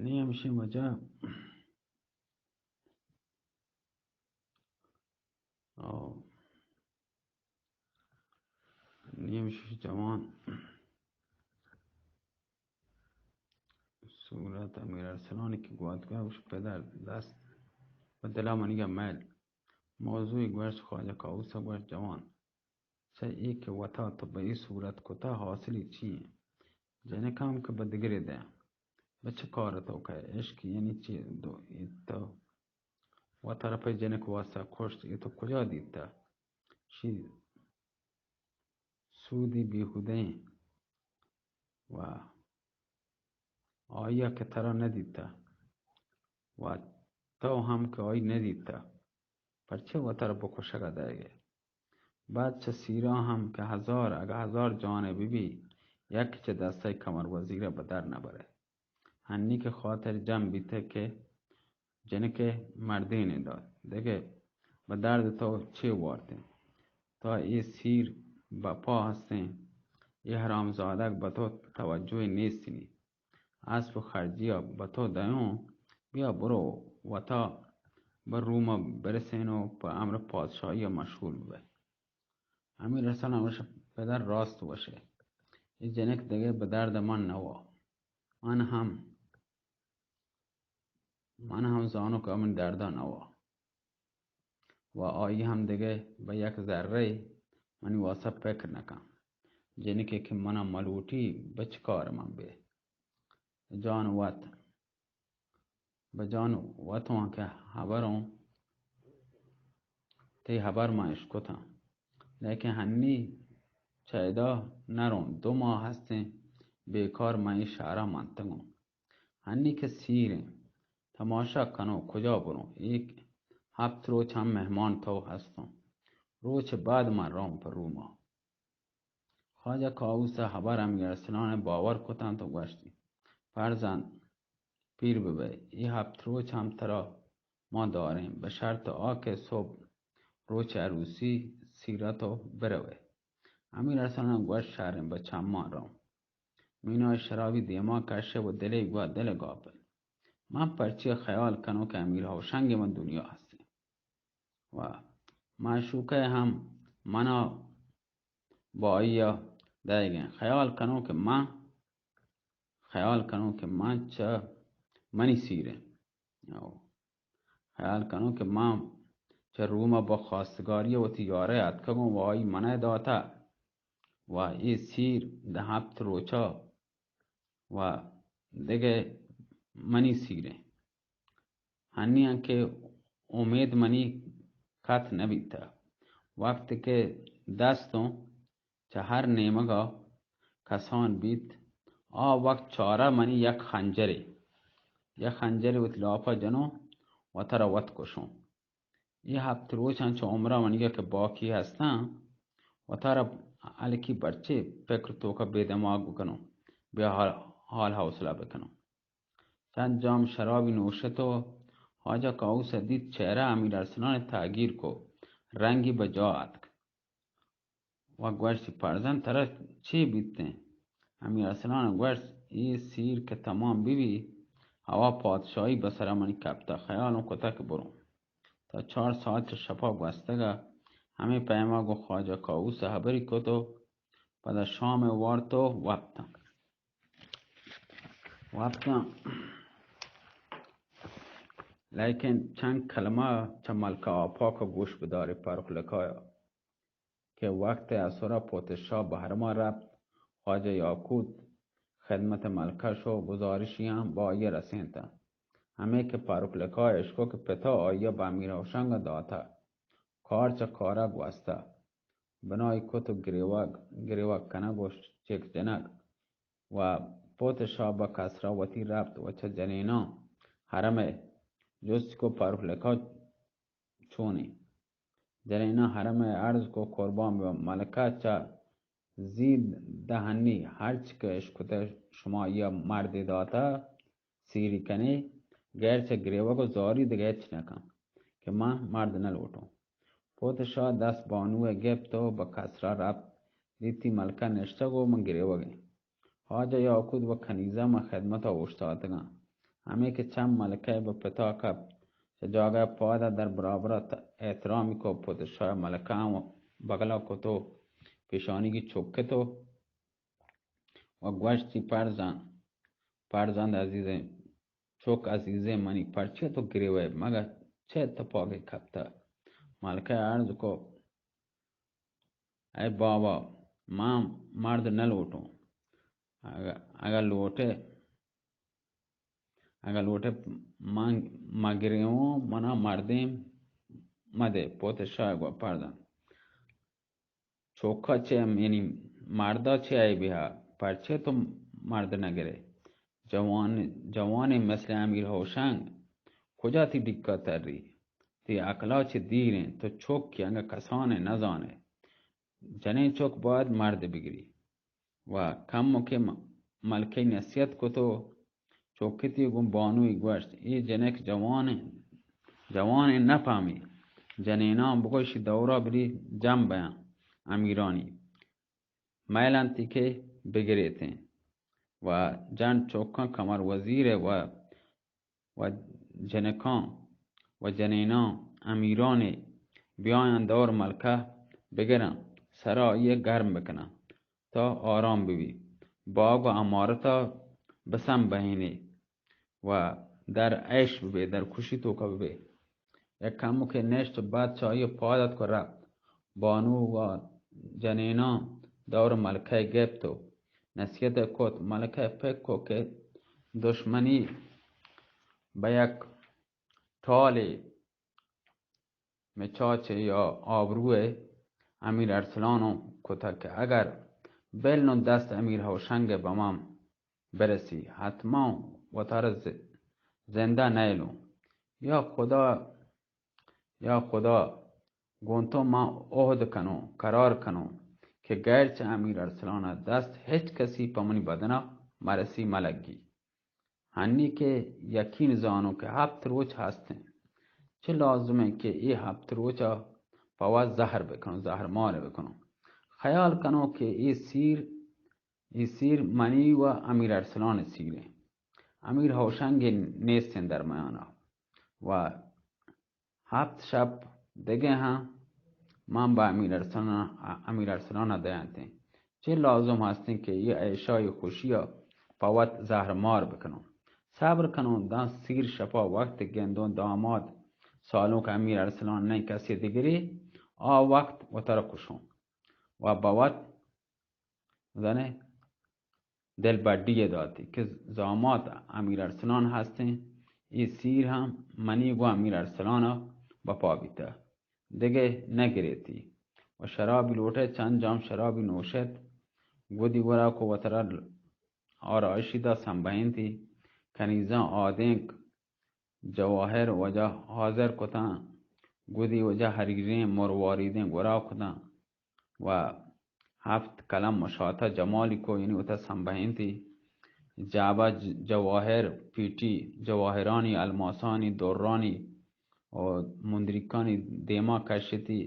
نی ہمشی وجہ، او، نی ہمشی جوان صورت امیر ارسلانی کہ گواتکا گوش پدر دست و دلا منی میل موضوعی گوشت خواجہ کاووس ءَ گوشت جوان، چہ اے کہ وتا تو بہ اے صورت کتہ حاصلی چی انت؟ جنک ہم کہ بہ دگرے دئے، بہ چہ کار تو کئے؟ عشق یعنی چی؟ دو اے تو وتارا پہ جنک واسطہ کشت، اے تو کجا دیتہ؟ شی سودی بیہودہ ایں و آئی ءَ کہ ترا نہ دیتہ و تو ہم کہ آئی نہ دیتہ، پرچے وتارا بکشگ ءَ دئیگ ئے؟ بعد چہ سیراں ہم کہ ہزار، اگہ ہزار جوان ءَ بہ بی، یک چہ دست ءَ کمر وزیر ءَ بہ در نہ برئے۔ ہنی کہ خاطر جم بیتہ کہ جنک ءِ مردین ءَ دات، دگہ بہ درد تو چے وارتیں؟ تو اے سیر بپا ہستیں، اے حرامزادگ بہ تو توجہ نیستنی۔ اسپ و خرجی ءَ بہ تو دئیوں، بیا برو وتا بہ روم ءَ برسین و پہ امر پادشاہی ءَ مشغول ببئے۔ امیر ارسلان گوشت، پدر راست گوشئے، اے جنک دگہ بہ درد من نوا، من ہم، من ہم زانوں کہ من دردا نوا۔ و آئی ہم دگہ بہ یک ذرہ منی واسطہ پکر نہ کن۔ جنکے کہ منا ملوٹی، بہ چہ کار من بے؟ جان وت، بہ جان وتوں کہ ہبروں، تئی ہبر من اشکتاں، لیکن ہنی چہ ادا نہ روں، دو ماہ ہستیں بیکار من اے شہرا منتگوں۔ ہنی کہ سیر ایں، تماشا کنوں کجا بروں؟ اے ہپت روچ ہم مہمان تو ہستوں، روچ بعد من روں پہ روما۔ خواجہ کاووس ءِ ہبر امیر ارسلان ءَ باور کتنت و گوشتی، فرزند، پیر ببئے، اے ہپت روچ ہم ترا ما داریں، بہ شرط آ کہ صبح روچ عروسی سیرا تو بروئے۔ امیر ارسلان ءَ گوشت، شریں، بہ چماں روں۔ مینا شرابی دیما کشے و دلے گوا دل گاپے۔ من پرچی خیال کنوں کہ امیر ہوشنگ من دنیا ہستیں و معشوقہ ہم منا با آئی ءَ دئیگیں۔ خیال کنوں کہ من، خیال کنوں کہ من چہ منی سیریں۔ او۔ خیال کنوں کہ من چہ روم ءَ بہ خواستگاری ءَ وتی یارہ ءَ اتکگوں و آئی من ءَ داتہ و اے سیر دہ ہپت روچا و دگہ منی سیریں۔ ہنی آں کہ امید منی کت نہ بیتہ۔ وقت کہ دستوں چہ ہر نیمگا کسان بیت، آ وقت چارہ منی یک خنجرے، یک خنجرے وتی لاپا جنوں و ترا وت کشوں۔ اے ہپت روچاں چہ عمرا منیگا کہ باقی ہستاں، و ترا ہلکی پرچے پکر توکا بے دماغ بکنوں، بے حال، حال حوصلہ بکنوں۔ چند جام شرابی نوشت و خواجہ کاووس ءَ دیت، چہرہ امیر ارسلان ءَ تغییر کو، رنگی بہ جا اتک و گوشت، فرزند، ترا چے بیتیں؟ امیر ارسلان ءَ گوشت، اے سیر کہ تمام بہ بی، ہوا پادشاہی بہ سرا منی کپتہ، خیالوں کتہ کہ بروں۔ تا چار ساعت چہ شپا گوستگا، ہمے پیما گوں خواجہ کاووس ءَ ہبری کت و پدا شام ءَ وارت و وپتاں۔ وپتاں۔ لیکن چند کلمہ چہ ملکہ آپاک ءَ گوش بدارے، پرخ لکایا کہ وقت عصرا پوت شاہ بہرما رپت، خواجہ یاقوت خدمت ملکہ شو، گزارشی ہم با آئی رسینتہ۔ ہمے کہ پرخ لکا اشکو کہ پتا آئی بہ امیر ہوشنگ داتہ، کار چہ کارا گوستہ۔ بنائی کت و گریوگ، گریوگ کنگ و چک جنگ و پوت شاہ بہ کسرا وتی رپت و چہ جنیناں حرم ءَ جست کو پرخ لکا چونیں؟ جنیناں حرم ءَ عرض کو قربان بہ ملکہ، چہ زید دہنی ہرچ کہ اشکتہ شما یا مردے داتہ، سیری کنے، غیر چہ گریوگ و زاری دگہ ہچ نہ کن کہ من مرد نہ لوٹوں۔ پوت شاہ دست بانو ءَ گپت و بہ کسرا رپت، دیتی ملکہ نشتگ و من گریوگیں۔ خواجہ یاقوت و کنیزہ من خدمت ءَ اوشتاتگاں۔ ہمے کہ چم ملکہ بہ پتا کپت، چہ جاگہ پاد ءَ در برابر ءَ ت-، احترامی کو، پادشاہ ملکہ ہم بگل ءَ کت و پیشانیگی چکت و گوشتی، فرزند، فرزند عزیزیں، چک عزیزیں منی، پرچے تو گریوئے؟ مگہ چہ اتفاقے کپتہ؟ ملکہ عرض کو، اے بابا، من مرد نہ لوٹوں۔ اگہ، اگہ لوٹے، اگہ لوٹے من مگریوں، منا مردیں مدے، پادشاہ گو پردن۔ چوکا چہ، یعنی مردا چہ عیبے ہا، پرچے تو مرد نہ گرے؟ جوان، جوانیں مثل امیر ہوشنگ، کجا تی ڈکا تری؟ تی عقلا چہ دیر انت، تو چک ئے، انگہ کسانے نزانے۔ جنیں چک باید مرد بگری۔ و کمکے م-، ملکہ نصیحت کت و چوکتی گوں بانوئی گوشت، اے جنک جوانیں، جوانیں نہ پہمی، جنیناں بگوشی دورا بری جم بیاں امیرانی۔ مئیل انتی کہ بگریتیں۔ و جن چوکاں کمر وزیر و و جنکاں و جنیناں امیرانے بیایاں دور ملکہ بگراں، سرا آئی گرم بکناں تا آرام ببی، باغ و امارتا بسنبہینے و در عیش ببے، در خوشی توکا ببے۔ یک کمکے نشت و بعد چہ آئی پاد اتک و رفت۔ بانو و جنیناں دور ملکہ گپت و نصیحت کت۔ ملکہ پک کو کہ دشمنی بہ یک ٹالے مچاچے یا آبروئے امیر ارسلانو کتگ کہ اگر بل نوں دست امیر ہوشنگ بہ من برسی، حتماً وتارا ز-، زندہ نیلوں۔ یا خدا، یا خدا، گوں تو من عہد کنوں، قرار کنوں کہ غیر چہ امیر ارسلان ء دست ہچ کسی پہ منی بدن ء مرسی ملگی۔ ہنی کہ یقین زانوں کہ ہپت روچ ہست انت، چہ لازم انت کہ اے ہپت روچ ء پہ وت زہر بکنوں، زہر مار بکنوں۔ خیال کنوں کہ اے سیر، اے سیر منی و امیر ارسلان ء سیر انت۔ امیر ہوشنگ نیست انت درمیان ء و ہپت شپ دگہ ہم من بہ امیر ارسلان، امیر ارسلان ء دینتیں۔ چہ لازم ہستیں کہ اے عیشا، اے خوشیا پہ وت زہر مار بکنوں۔ صبر کنوں، داں سیر شپا وقت گندوں، داماد سالونک امیر ارسلان نئیں، کسی دگری، آ وقت وترا کشوں و بہ وت زانے دلبڈی ء داتی کہ زامات امیر ارسلان ہستیں، اے سیر ہم منی گوں امیر ارسلان ء بپا بیتہ، دگہ نہ گریتی و شرابی لوٹئے، چند جام شرابی نوشت، گودی گورا کو وترا آرائشی دا سمبہینتی، کنیزاں آدینک جواہر وجہ حاضر کتاں، گودی وجہ حریریں مرواریدیں گورا کتاں۔ و ہفت قلم مشاطہ جمالی کو، یعنی وتا سمبہینتی۔ جابا ج-، جواہر پیٹی، جواہرانی، الماسانی، درانی و مندریکانی دیما کشتی۔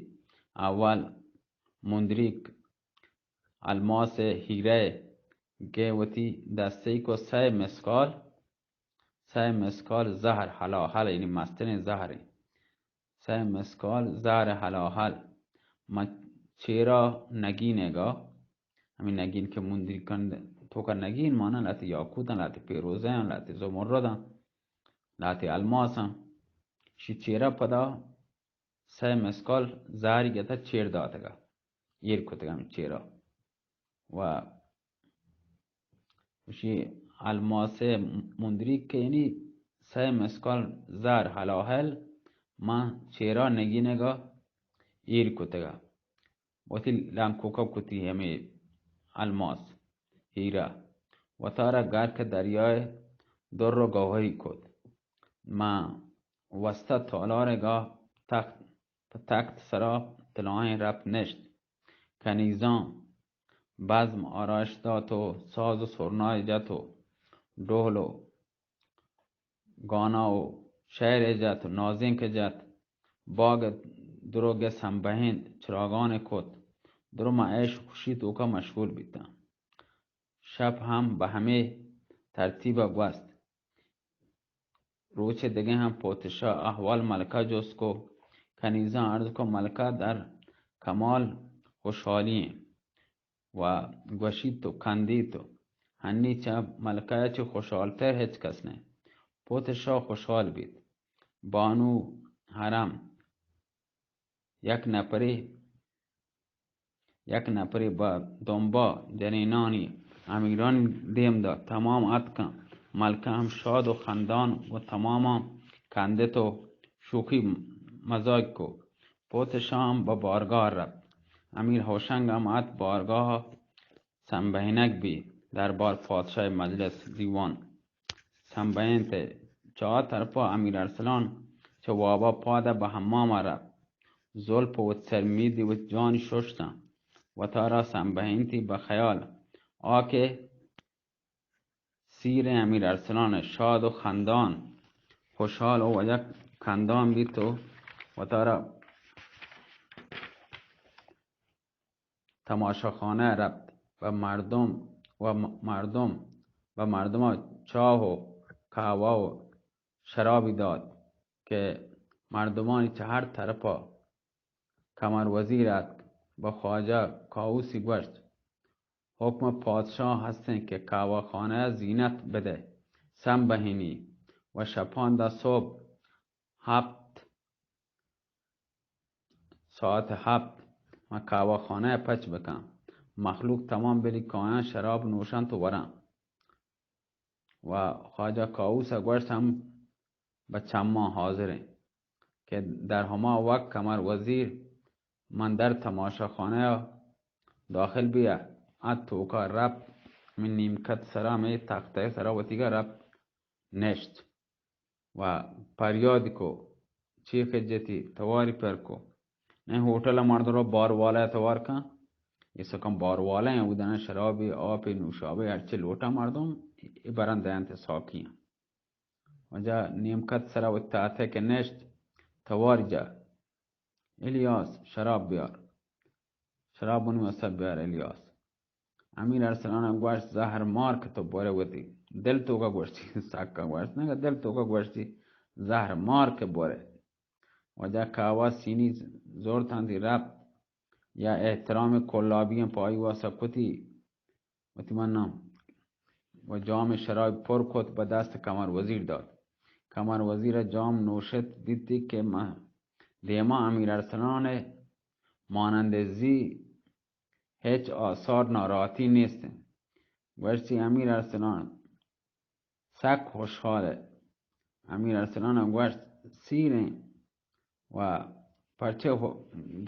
اول مندریک الماس ہیرہ کہ وتی دستی کو سئے مسکال، سئے مسکال زہر حلاحل، یعنی مستریں زہریں۔ سئے مسکال زہر حلاحل، من چیرا نگینے گا، ہمیں نگین کہ مندریکان توکا نگین مانا، لہتے یاقوتاں، لہتے پیروزیاں، لہتے زمرداں، لہتے الماساں۔ شی چیرا پدا سئے مسکال زہری گتا چیر داتگا، ایر کتگا ہمیں چیرا۔ و گوشی، الماس مندریک کہ یعنی سئے مسکال زر حلاحل من چیرا نگینگا ایر کتگا۔ وتی لنکوکا کتی ہمے الماس ہیرا۔ وتارا گرک دریائے در و گوہری کت۔ من وستہ تالارگا تخت، پہ تخت سرا تلائیں رپ نشت۔ کنیزاں بزم آرائش دات و ساز و سرنائے جت و ڈہل و گانا و شعرے جت و نازینکے جت۔ باگ درو گس ہم بہند چراگانے کت۔ درو ما عیش و خوشی توکا مشغول بیتاں۔ شپ ہم بہ ہمے ترتیبا گوست۔ روچے دگہ ہم پوتشاہ احوال ملکہ جست کو، کنیزاں عرض کو ملکہ در کمال خوشحالی ایں و گوشیت و کندیت و ہنی چہ ملکہ چہ خوشحالتر ہچ کس نہ۔ پوتشاہ خوشحال بیت۔ بانو حرم یک نپرے یک نپرے بہ دمبا جنینانی امیرانی دیم دات۔ تمام اتکاں۔ ملکہ ہم شاد و خندان و تماماں کندت و شوخی مزاق کو۔ پوتشاہ ہم بہ بارگاہ رفت۔ امیر ہوشنگ ہم ات بارگاہ سمبہینگ بی۔ دربار پادشاہ مجلس دیوان سمبہینت۔ چہ آ طرفا امیر ارسلان چہ وابا پادا بہ حماما رفت۔ زلپ و وت سر میدی وت جانی ششتاں۔ وتارا سمبہینتی بہ خیال آ کہ سیریں امیر ارسلان شاد و خندان، خوشحال و وجہ کندان بیت و وتارا تماشاخانہ رفت و مردم و م-، مردم و مردم چاہ و قہوہ و شرابی دات کہ مردمانی چہ ہر طرفا کمر وزیر اتک، بہ خواجہ کاووسی گوشت، حکم پادشاہ ہستیں کہ قہوہ خانہ زینت بدئے، سمبہینی و شپاندا صبح ہپت، ساعت ہپت، من قہوہ خانہ پچ بکن۔ مخلوق تمام بلی کایاں شراب نوشنت و ورن۔ و خواجہ کاووس ء گوشت ہم بہ چماں حاضر انت کہ در ہما وقت کمر وزیر من در تماشا خانہ ء داخل بیا ات توکا رپت، ہمے نیمکت سرا ہمے تختہ سرا وتیگا رپت نشت و پریاد کو، چیخ جتی، تواری پر کو۔ نئے ہوٹل ء مردم رو باروالا ء توار کن، اے سکم باروالا ہیں، اودانا شرابی، آپی، نوشابی، ہرچی لوٹا مردم، اے برن دینت ساقی ہیں۔ واجہ نیمکت سرا وتی تحت کہ نشت، توار جا، الیاس، شراب بیار۔ شراب بنی واسطہ بیار الیاس۔ امیر ارسلان ء گوشت، زہر مار کہ تو بورے وتی دل توکا گوشتی، سکا گوشت نہ، دل توکا گوشتی، زہر مار کہ بورے۔ واجہ قہوہ سینی زورتاں دی رپت، یا احترام کلابی پائی واسا کتی، وتی من نام و جام شراب پر کت، بہ دست کمر وزیر دات۔ کمر وزیر جام نوشت، دیتی کہ من دیما امیر ارسلان مانند زی ہچ آثار ناراحتی نیست انت۔ گوشتی، امیر ارسلان سک خوشحال ء۔ امیر ارسلان ء گوشت، سیر انت و پرچہ ہو-،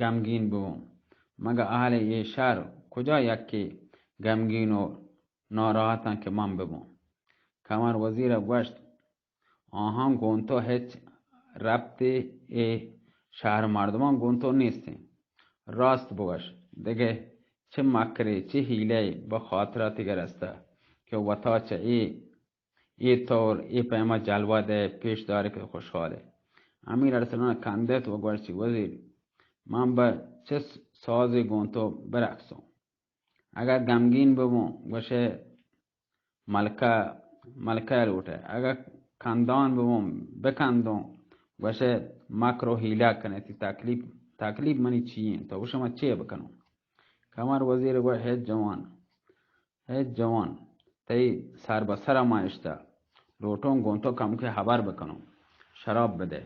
غمگین ببوں؟ مگہ اہل اے شہر کجا یکے غمگین و ناراحت انت کہ من ببوں؟ کمر وزیر ء گوشت، آہاں گوں تو ہچ ربطے، اے شہر مردماں گوں تو نیست انت۔ راست بگوش، دگہ چہ مکرے، چہ حیلہ بہ خاطرا تئی گرستہ کہ وتا چہ اے، اے طور، اے پیما جلوہ دئے، پیش دارے کہ خوشحال ئے۔ امیر ارسلان کندت و گوشتی، وزیر، من بہ چہ سازے گوں تو برقصوں؟ اگاں غمگین ببوں، گوشئے ملکہ، ملکہ لوٹئے۔ اگاں کندان ببوں، بکندوں، گوشئے مکر و حیلہ کنئے۔ تئی تکلیف، تکلیف منی چی انت؟ تو گوشئے من چے بکنوں؟ کمر وزیر گوشت، ہچ جوان، ہچ جوان، تئی سر بہ سرا ما اشتہ، لوٹوں گوں تو کمکے ہبر بکنوں، شراب بدئے۔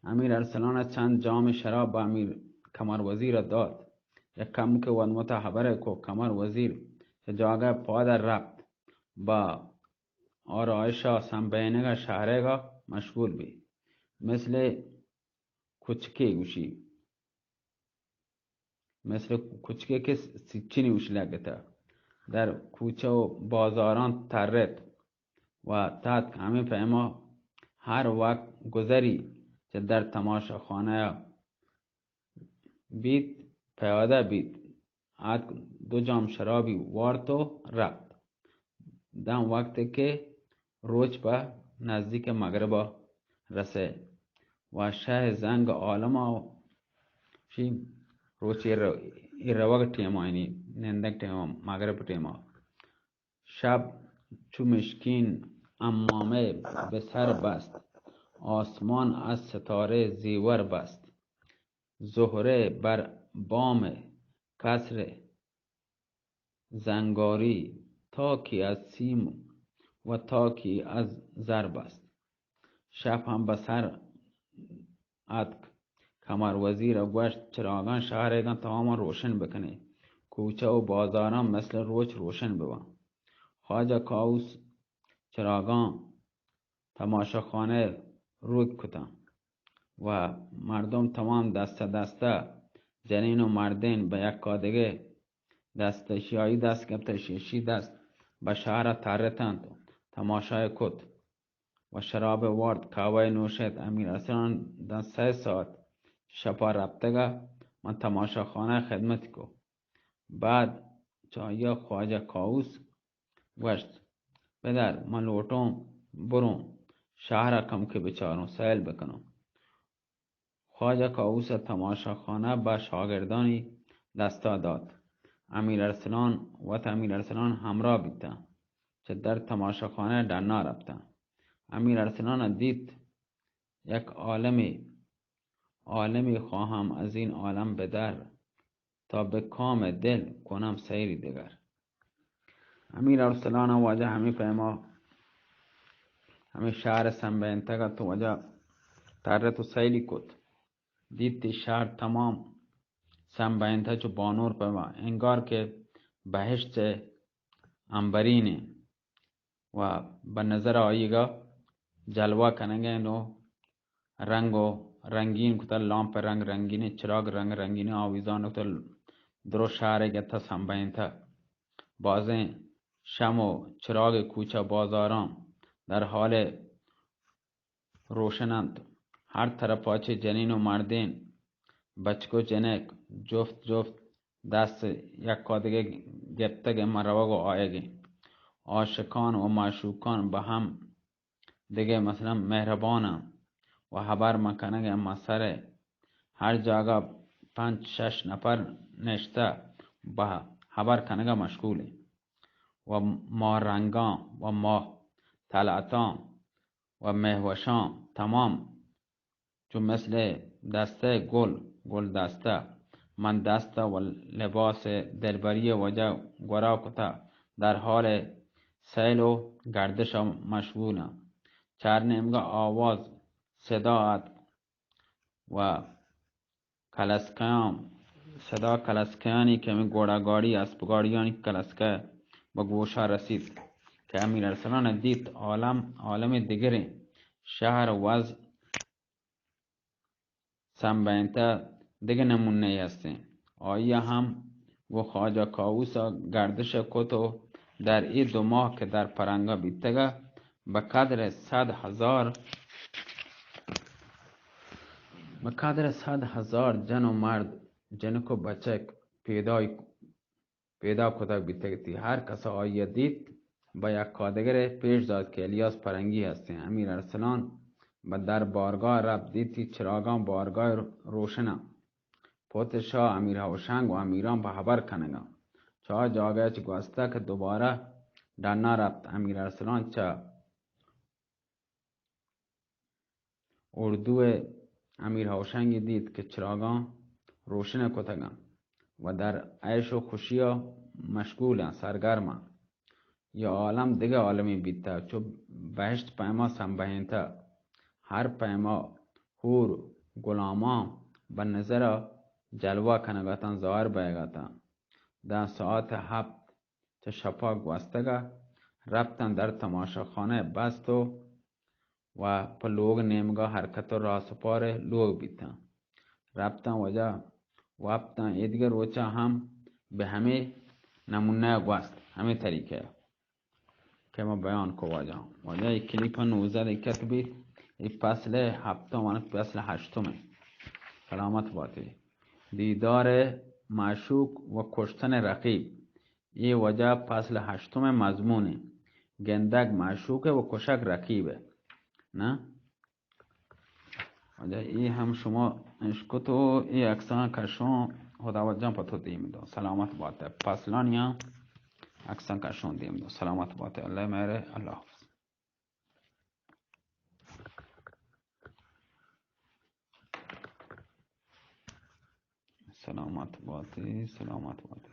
امیر ارسلان چند جام شراب بہ امیر کمر وزیر دات۔ یک کمکے وت متا ہبرے کو، کمر وزیر چہ جاگہ پاد رپت، با آرائشا سمبہینگا شہرگا مشغول بی۔ مثل کچکے گوشی، مثل کچکے کہ سچنی گوشی لگتا، در کوچہ و بازاران ترت و تتک۔ ہمے پیما ہر وقت گزری چہ در تماشا خانہ بیت، پیادہ بیت، آتک دو جام شرابی وارت و رپت۔ داں وقت کہ روچ پہ نزدیک مغربا رسئے و شہ زنگ عالما شی روچ ایر، ایر روگ ٹیما، یعنی نندگ ٹیما، مغرب ٹیما۔ شپ چو مشکین عمامہ بہ سر بست، آسمان از ستاره زیور بست. زهره بر بام قصر زنگاری، تاکی از سیم و تاکی از زر بست. شپ هم به سر اتک. کمر وزیر ء گوشت، چراگاں شہرگاں تماما روشن بکنے، کوچہ و بازاراں مثل روچ روشن بباں. خواجہ کاووس چراگاں تماشاخانہ ء روک کتاں و مردم تمام دستہ دستہ، جنین و مردین، بہ یکا دگہ دست، اشی آئی دست گپت، اشی اشی دست، بہ شہر ء ترتنت و تماشا ء کت و شراب ء وارت، قہوہ ء نوشت. امیر ارسلان داں سئے ساعت شپا رپتگ ء من تماشاخانہ ء خدمت کو. بعد چہ آئی ء خواجہ کاووس گوشت، پدر، من لوٹوں بروں شہر ء کمکے بچاروں، سیل بکنوں. خواجہ کاووس ء تماشاخانہ بہ شاگردانی دستا دات. امیر ارسلان، وت امیر ارسلان ہمراہ بیتاں، چہ در تماشاخانہ ڈنا رپتاں. امیر ارسلان ء دیت، یک عالمے، عالمے خواہاں از این عالم بدر، تا به کام دل کنم سیری دگر. امیر ارسلان ء واجہ ہمے پیما ہمے شہر ء سمبہینتگ ات و واجہ ترت و سیلی کت. دیت تی شہر تمام سمبہینتہ چو بانور پیما، انگار کہ بہشت ء امبرین و بہ نظر آئیگا جلوہ کنگین و رنگ و رنگین کتہ، لامپ رنگ رنگین، چراگ رنگ رنگین آویزان کتہ، درو شہر گتہ سمبہینتہ. بازیں شم و چراگ کوچہ بازاراں در حال روشن انت. ہر طرفا چہ جنین و مردین، بچک و جنک، جفت جفت دست یکا دگہ گپتگ ء من روگ و آیگ ایں. عاشقان و معشوقان بہ ہم دگہ مثلاً مہرباناں و ہبر من کنگ ء من سر ء ہر جاگہ پنچ شش نفر نشتہ بہ ہبر کنگ ء مشغول ایں و ماہ رنگاں و ماہ طلعتاں و مہوشاں تمام چو مثل دستہ گل، گل دستہ، من دستہ و لباس دلبری وجہ گورا کتہ، در حال سیل و گردش مشغولم. چار نیمگا آواز صدا ات و کلسکیاں، صدا کلسکیانی کہ ہمیں گھوڑا گاڑی، اسپ گاڑیانی کلسکہ بہ گوشا رسیت کہ امیر ارسلان دیت عالم، عالم دگریں شہر وز سمبینتہ دگہ نمونہ ہستیں. آئی ہم گو خواجہ کاووس گردش کت و در اے دو ماہ کہ در پرنگا بیتگا بہ قدر صد ہزار، بہ قدر صد ہزار جن و مرد، جنک و بچک پیدای، پیدا کتگ بیتگ اتی. ہر کس آئی دیت، بہ یکا دگرے پیش دات کہ الیاس پرنگی ہستیں. امیر ارسلان بہ در بارگاہ رپت، دیتی چراگاں بارگاہ روشناں. پوت شاہ، امیر ہوشنگ و امیران پہ ہبر کنگاں چہ آ جاگہ چہ گوستہ کہ دوبارہ ڈنا رپت. امیر ارسلان چہ اردو امیر ہوشنگی دیت کہ چراگاں روشن کتگاں و در عیش و خوشیا مشغولاں، سرگرماں. یا عالم دگہ عالمے بیتہ، چو بہشت پیما سمبہینتہ. ہر پیما حور غلاماں بہ نظرا جلوہ کنگاتاں، ظاہر بئیگاتاں. داں ساعت ہپت چہ شپا گوستگا رپتاں در تماشاخانہ بست و و پہ لوگ نیمگا حرکت و راہ سپار لوگ بیتاں. رپتاں وجہ وپتاں ایدگہ روچا ہم بہ ہمے نمونہ گوست، ہمے طریقہ کہ ما بیان کو واجہ. واجہ اے کلیپ نوزدہ دقت بیت، اے فصل ہپتم و فصل ہشتم. سلامت باتے. دیدار معشوق و کشتن رقیب. اے واجہ فصل ہشتم مضمون ایں. گندگ معشوق و کشگ رقیب. نہ؟ واجہ اے ہم شما اشکتو، اے عکساں کشوں، خداوند جان پہ تو دیم دو. سلامت باتے. فصلانی ہم عکساں کشوں دیم دو. سلامت باتے. اللہ مہرے. اللہ حافظ. سلامت باتے، سلامت باتے۔